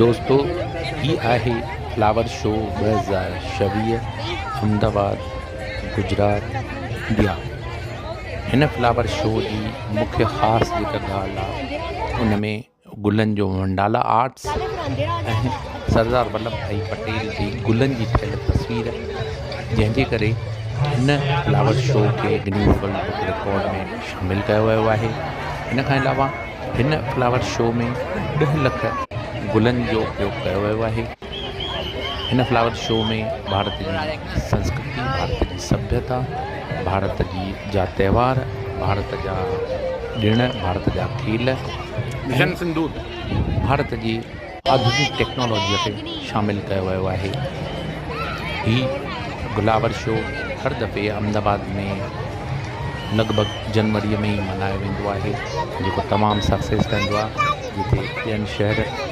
دوستو هي آهي flower show 2026 Ahmedabad Gujarat India هن فلاور شو جي مکيه خاص جيڪا ڳالهه آهي ان ۾ گلن جو منڊالا آرٽس ۽ سردار ولڀ ڀائي پٽيل جي گلن جي ٺهيل تصوير جنهن جي ڪري هن فلاور شو کي گنيز ورلڊ بڪ رڪارڊ ۾ شامل ڪيو ويو آهي. ان کان علاوه هن فلاور شو ۾ 10 لک گلن جو اپيوگ ڪيو ويو آهي. هن فلاور شو ۾ ڀارت جي سنسڪرتي، ڀارت جي سڀيتا، ڀارت جي جا تهوار، ڀارت جا ڏڻ، ڀارت جا کيل مشن سنڌور. ڀارت جي آڌونڪ ٽيڪنالاجيء کي شامل ڪيو ويو آهي. هي گلاور شو هر دفعي احمد آباد ۾ لڳ ڀڳ جنوريء ۾ ئي ملهايو ويندو آهي، جيڪو تمام سڪسيس رهندو آهي، جتي ٻين شهر.